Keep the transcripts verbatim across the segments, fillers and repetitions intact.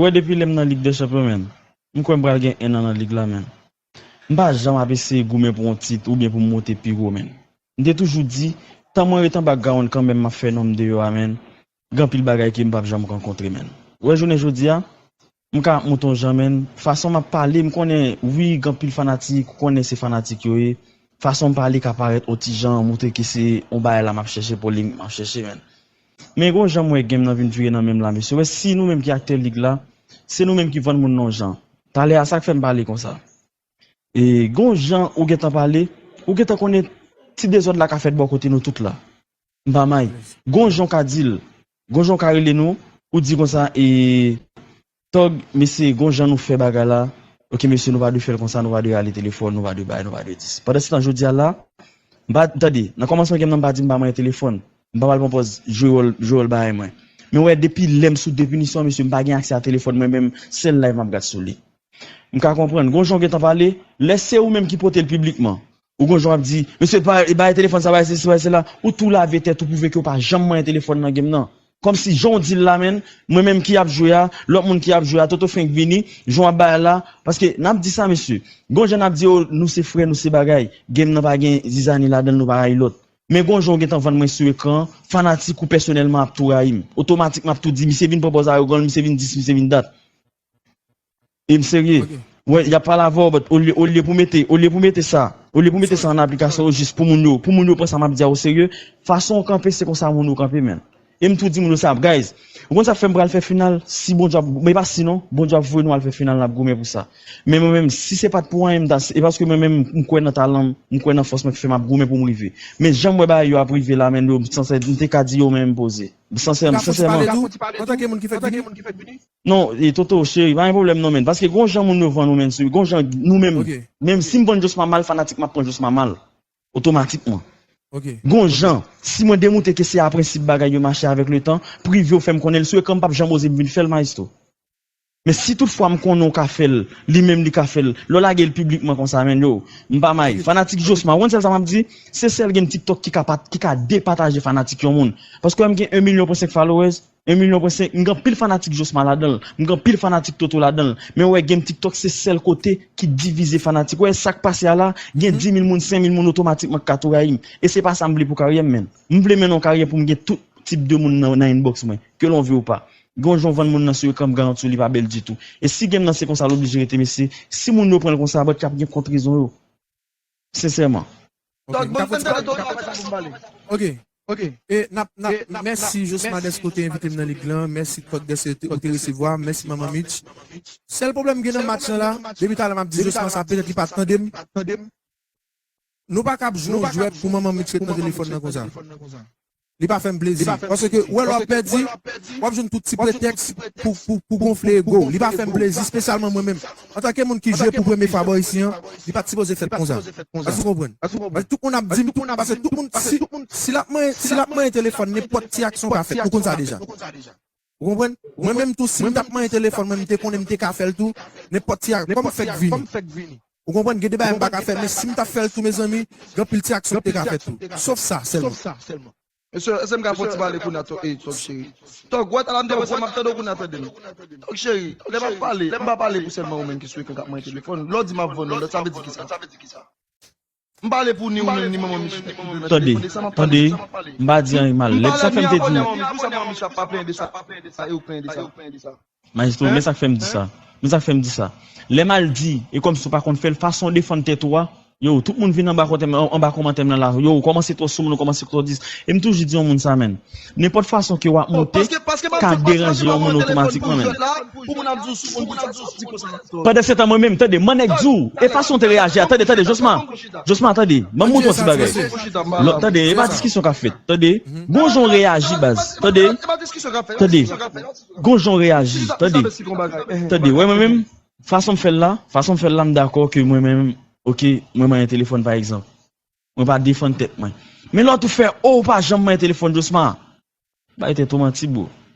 Ou wè, depi lè m nan Lig dè Chanpyon, menn, m kwè m pral gen en an nan lig la, menn. M pa janm ap eseye goumen pou yon tit oubyen pou m monte pi wo, menn. M te toujou di, tan mwen ret anba gawonn kanmenm, m ap fè non m deyò a, menn. Gen anpil bagay ke m p ap janm rankontre, menn. Ou wè, jounen jodi a, m ka ap monte yon jan, menn. Fason m ap pale, m konnen, wi, gen anpil fanatik, ou konnen se fanatik yo ye. Fason m pale ka parèt yon ti jan, montre ke se yon bagay la m ap chèche, polemik m ap chèche, menn. Men gen yon jan m wè game nan vin vire nan men m la, mesye. Wè, si nou menm ki aktè lig la, se nou menm ki vann moun nan yon jan. Talè a, sa k fè m pale konsa. E gen yon jan ou gentan pale, ou gentan konnen ti dezòd la ka fèt bò kote nou tout la. M pa may. Gen yon jan w ka di l, gen yon jan w ka rele nou, ou di konsa, e, Tòg, mesye, gen yon jan nou fè bagay la. Ok, mesye, nou pa dwe fè l konsa, nou pa dwe rale telefòn, nou pa dwe bay, nou pa dwe di. Pandan se tan, jodi a la, m pa, tande, nan kòmansman game nan, m pa di m pa manyen telefòn. M pa pral pran pòz jwe wòl, jwe wòl bagay mwen. Men w wè, depi lè m sou depinisyon, mesye, m pa gen aksè a telefòn mwen menm, sèl live m ap gad sou li. M ka konprann, gen yon jan w gentan pale, lè se ou menm ki pote l piblikman. Ou gon jan w ap di, mesye, pa, e bay telefòn sa, bay sesi, bay sela. Ou tou lave tèt ou, pwouve ke w pa janm manyen telefòn nan game nan. Kòmsi jan w di l la, menn, mwen menm ki ap jwe a, lòt moun ki ap jwe a, Toto fenk vini, jan w ap bay la. Paske n ap di sa, mesye. Gon jan n ap di, o, nou se frè, nou se bagay. Game nan pa gen zizani ladan l, nou pa rayi lòt. Men gon jan w gentan vann mwen sou ekran, fanatik ou pèsonèlman ap tou rayi m. Otomatik m ap tou di, misye vin pran pòz awogan l, misye vin dis, misye vin dat. E m serye. Wè, y ap pale avè w, but olye, olye pou mete, olye pou mete sa, olye pou mete sa an aplikasyon, jis pou moun yo, pou moun yo pran sa m ap di a o serye, fason w kanpe, se konsa moun yo kanpe, menn. E m tou di moun yo sa, guys, ou konn sa k fè m pral fè final, si Bondye ap, men pa si non, Bondye ap voye nou al fè final, n ap goumen pou sa. Men mwen menm, si se pa t pou anyen, m ta, e paske mwen menm, m kwè nan talan m, m kwè nan fòs mwen, k fè m ap goumen pou m rive. Men jan m wè bagay yo ap rive la, menn, yo, m sansè, m te ka di yo, men m poze. Sansèman, sansèman. Antanke moun ki fèk vini? Non, e Toto, cheri, pa gen pwoblèm non, menn. Paske gon jan moun yo vann ou, menn, sou, gon jan nou menm, menm si m vann Josma mal, fanatik m ap pran Josma mal. Otomatikman. Gon jan, si mwen demoute ke se a prensip bagay yo mache avèk letan, prive w fè m konnen l sou ekran, m p ap janm oze m vin fè l, maestro. Men si toutfwa m konnen w ka fè l, li menm li ka fè l, lè w lage l piblikman konsa, menn, yo, m pa may. Fanatik Josma, w konn sèl sa m ap di, se sèl game TikTok ki ka pat, ki ka depataje fanatik yon moun. Paske wè m gen en milyon pwen senk followers, en milyon pwen senk, m gen anpil fanatik Josma ladan l. M gen anpil fanatik Toto ladan l. Men w wè game TikTok se sèl kote ki divize fanatik. W wè sa k pase a la, gen dis mil moun, senk mil moun otomatikman k ka tou rayi m. E se pa sa m vle pou karyè m, menn. M vle mennen yon karyè pou m gen tout tip de moun nan, nan inbox mwen. Ke l on vle ou pa. Gen yon jan w vann moun nan sou ekran, m garanti w li pa bèl ditou. E si game nan se konsa l oblije rete, mesye, si moun yo pran l konsa, but k ap gen kont rezon yo. Sensèman. Tòg, ban m tande Toto, ou pa sa pou m pale. Ok. Ok. E n ap, n ap, mèsi Josma dèske w te envite m nan lig lan. Mèsi Tòg dèske ou te resevwa m. Mèsi Manman Mitch. Sèl pwoblèm m gen nan match lan la, depi talè m ap di Josma sa, petèt li pa tande m. Nou pa ka ap jwe yon jwèt pou Manman Mitch ret nan telefòn nan konsa. Li pa fè m plezi. Paske ou wè lè w ap pèdi, w ap jwenn tout ti pretèks pou, pou, pou gonfle ego w. Li pa fè m plezi, espesyalman mwen menm. Antanke moun ki jwe pou premye fwa bò isi an, li pa t sipoze fèt konsa. Èske w konprann? Paske tout moun ap di m, tout, paske tout moun, si, si l ap manyen, si l ap manyen telefòn, nenpòt ti aksyon ka fèt. Nou konn sa deja. Ou konprann? Mwen menm tou, si m t ap manyen telefòn, mwen, m te konnen m te ka fè l tou, nenpòt ti aksyon, kòm m fèk vini. Ou konprann? Gen de bagay m pa ka fè, men si m t ap fè l tou, mezanmi, gen anpil ti aksyon ki te ka fèt tou. Sof sa sèlman. Mesye, èske m ka fè yon ti pale kounye a, Tòg, ey, Tòg cheri? Tòg, ou wè talè m te panse m ap tande w kounye a, tande m. Tòg cheri, lè m ap pale, m pa pale pou sèlman ou menm ki sou ekran k ap manyen telefòn. Lè w di m ap vann ou, lòt sa vle di kisa? M pale pou ni ou menm, ni Manman Mich ki dwe nan telefòn, e sa m ap pale, tande, m pa di anyen mal. Lè sa fè m te di w. Pou sa Manman Mich ap pa plenyen de sa, e ou k plenyen de sa. Maestro, men sa k fè m di sa. Men sa k fè m di sa. Lè m al di, e kòmsi w pa konn fè l, fason w defann tèt ou a, yo, tout moun vin anba kòmantè m, anba kòmantè m nan la, yo, ou kòmanse twò sou moun, ou kòmanse twò dis. E m toujou di yon moun sa, menn. Nenpòt fason ke w ap monte ka deranje yon moun otomatikman, menn. Pandan se tan, mwen menm, tande, man nèg di w, e fason w te reyaji a, tande, tande, Josma, Josma, tande, ban m montre w ti bagay. Lòt, tande, e pa diskisyon k ap fèt, tande, gon jan w reyaji, baz, tande, tande, gon jan w reyaji, tande, tande, wè mwen menm, fason m fè l la, fason m fè l la, m dakò ke mwen menm, ok, mwen manyen telefòn, pa egzanp. Mwen pa defann tèt mwen. Men lòt ou fè, o, ou pa janm manyen telefòn, Josma. Bay tèt ou manti, bro.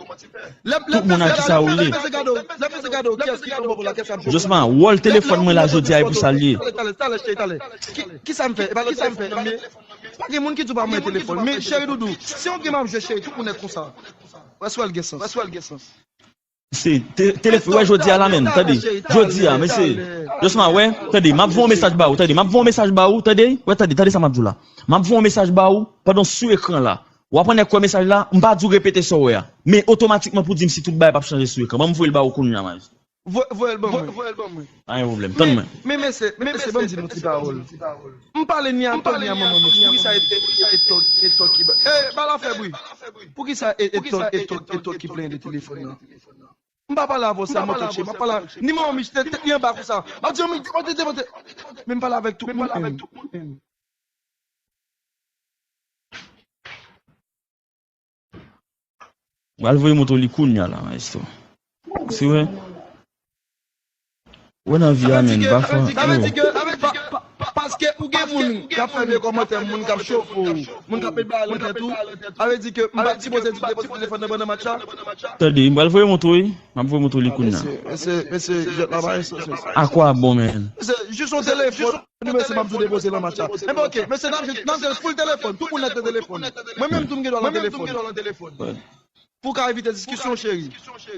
Tout moun a ki sa ou ye. Josma, wòl telefòn mwen la jodi a e pou sa l ye. Kisa m fè? E pa lòt telefòn nan m ye. Pa gen moun ki di w pa mwen telefòn. Men cheri doudou, si yon gen m ap jwe cheri, tout moun nèt konsa. Wè si w al gen sans. Se te- telefòn, wè jodi a la menm, tande. Jodi a, mesye. Josma, wè, tande, m ap voye yon mesaj ba ou, tande, m ap voye yon mesaj ba ou, tande, wè, tande, tande sa m ap di w la. M ap voye yon mesaj ba ou pandan w sou ekran la. W ap annik wè mesaj la, m pa di w repete sa w wè a. Men otomatikman pou di m si tout bagay p ap chanje sou ekran. Ban m voye l ba ou kounye a, maestro. Voye l ban mwen. Pa gen pwoblèm, tann mwen. Men mesye, men mesye, ban m di nou ti pawòl. M pale ni a to ni a manman m. Poukisa e to ki ba. E, ba la fè bri. Poukisa e to ki plenyen de telefòn nan? M pa pale avè w sèlman, Totche. M ap pale a ni manman Mich te, te, li anba konsa. M ap di, "Manmi, depoze, depoze." Men m pale avèk tout moun. M pral voye montre w li kounye a la, maestro. Si wè. Wè nan vi a, menm, pafwa. Sa vle di ke, sa vle di ke, pa- pa- paske ou gen moun k ap fè vye kòmantè, moun k ap chofe w, moun k ap met bagay nan tèt ou, sa vle di ke m pa t sipoze di w depoze telefòn nan pandan match la? Tande, m pral voye montre w, wi. M ap voye montre w li kounye a. Mesye, mesye, mesye, jwèt la pa gen sans, mesye. A kwa bon, menm? Mesye, jis yon telefòn, mesye, m ap di w depoze nan match la. Enben, oke, mesye, n ap jwe, n ap jwe full telefòn, tout moun nèt nan telefòn. Mwen menm tou, m gen dwa nan telefòn. Pou w ka evite diskisyon, cheri.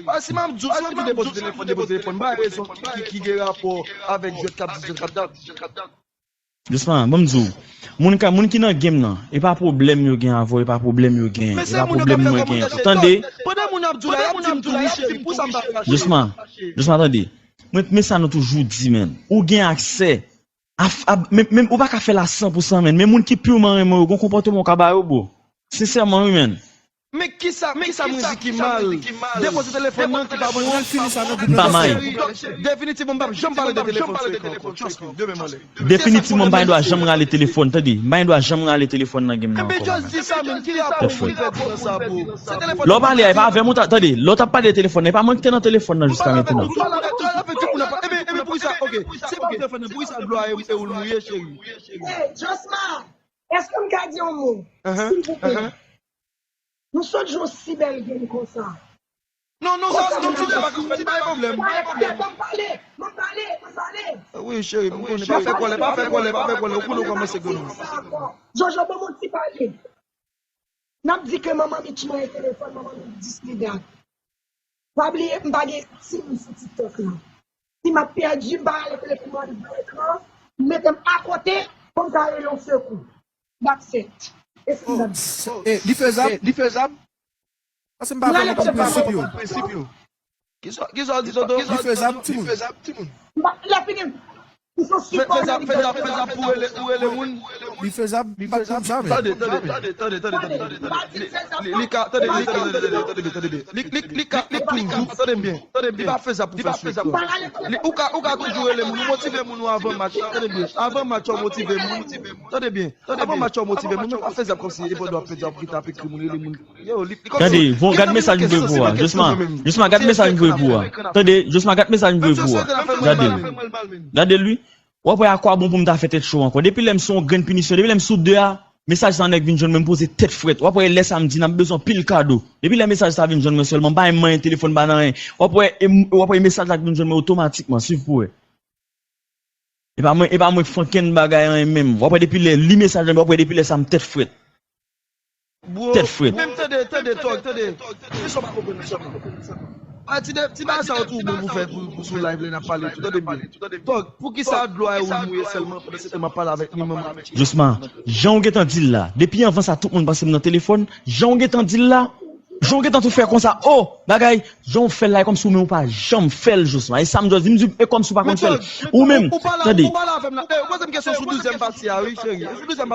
A, si m ap di w, si m ap di w depoze telefòn, depoze telefòn, m bay rezon ki, ki, ki gen rapò avèk jwèt k ap di, jwèt k ap dat. Josma, ban m di w, moun ka, moun ki nan game nan, e pa pwoblèm yo gen avè w, e pa pwoblèm yo gen, e pa pwoblèm mwen gen tou. Tande? Pandan moun ap di w la, y ap di m tou, wi, cheri, pou sa m pa fè. Josma, Josma, tande. Mwen, men sa nou toujou di, menm. Ou gen aksè. Af- ab- men, men, ou pa ka fè l a san pou san, menm. Men moun ki pirman renmen w yo, gon konpòteman w ka ba yo, bro. Sensèman, wi, menm. Men kisa, men kisa mwen di ki mal? Depoze telefòn nan ki pa bon. M pa may. Definitivman, m p ap janm pale de telefòn sou ekran ankò. Trust me, demen m anlè. Definitivman, m pa gen dwa janm rale telefòn, tande. M pa gen dwa janm rale telefòn nan game nan ankò. Enben, just di sa, menm. Ki rapò pou l pèdi nan sa, bro? Se telefòn. Lè w pale a, e pa avè m ou ta, tande. Lè w t ap pale de telefòn nan, e pa mwen ki te nan telefòn nan jiska mentnan. Tout pale avèk tout moun ap pale. Enben, enben, poukisa, oke, se pa telefòn nan, poukisa dlo a e, e ou l mouye, cheri? Hey, Josma, èske m ka di yon mo? Silvouplè. Nou sot jwe yon si bèl game konsa. Non, non, sa, non, non, se pa, se pa yon pwoblèm. Ban m pale, ban m pale, ban m pale. Wi, cheri, m konnen. Pa fè kòlè, pa fè kòlè, pa fè kòlè. Ou konnen w kòmanse granmoun. Jojo, ban m yon ti pale. N ap di ke manman Mitch mwen e telefòn, manman Mitch dis li dat. Pa bliye, m pa gen timoun sou TikTok la. Si m ap pèdi, m pa rale telefòn mwen nan ekran, m mete m akote pou m ka rele yon sekou. That's it. E fini. E, li fezab? Li fezab? Paske m pa vrèman konn prensip yo. Kisa, kisa w di, Toto? Li fezab, timoun? Li fezab, timoun? Lè fini, fezab, fezab, fezab pou rele, pou rele moun. Li fezab, m pa t konn sa, men. Tande, tande, tande, tande, tande, tande, tande. Li, li, li ka, tande, tande, tande, tande, tande, tande. Li, li, li ka, li toujou, tande m byen, tande m byen. Li pa fezab pou fè sou ekran. Li, ou ka, ou ka toujou rele moun, ou motive moun ou avan match, tande m byen. Avan match, ou motive moun, tande m byen. Avan match, ou motive moun, men pa fezab kòmsi, e pandan w ap pèdi, w ap rete ap ekri moun, rele moun. Yo, li, li kòmsi. Tande, bon, gad mesaj m voye pou ou a. Josma, Josma, gad mesaj m voye pou ou a. Tande, Josma, gad mesaj m voye pou ou a. Gade l. Gade l, wi. W ap wè a kwa bon pou m ta fè tèt cho ankò. Depi lè m sou yon grenn pinisyon, depi lè m sou de a, mesaj sa nèk vin jwenn mwen, m poze tèt frèt. W ap wè lè sa m di n ap bezwen anpil kado. Depi lè mesaj sa vin jwenn mwen sèlman, m pa menm manyen telefòn, m pa nan anyen. W ap wè, e m- w ap wè mesaj la k vin jwenn mwen otomatikman, swiv pou wè. E pa mwen, e pa mwen k fè ankenn bagay anyen menm. W ap wè depi lè li mesaj la, w ap wè depi lè sa m tèt frèt. Tèt frèt. Menm tande, tande, Tòg, tande. Men sa w pa konprann, men sa w pa konprann. A, ti de- ti bagay sa yo tou bon pou fè, pou, pou sou live lè n ap pale tou, tande m byen. Tòg, poukisa dlo a e ou l mouye sèlman pandan se tan m ap pale avèk ni manman? Josma, jan w gentan di l la, depi anvan sa tout moun panse m nan telefòn, jan w gentan di l la, jan w gentan tou fè konsa, o, bagay, jan w fè l la, e kòmsi w menm ou pa janm fè l, Josma. E sa m just di, m di, e kòmsi w pa konn fè l. Ou menm, tande. Ou pale avè m la. E, ou poze m kesyon sou douzyèm pati a, wi, cheri. Sou douzyèm pati.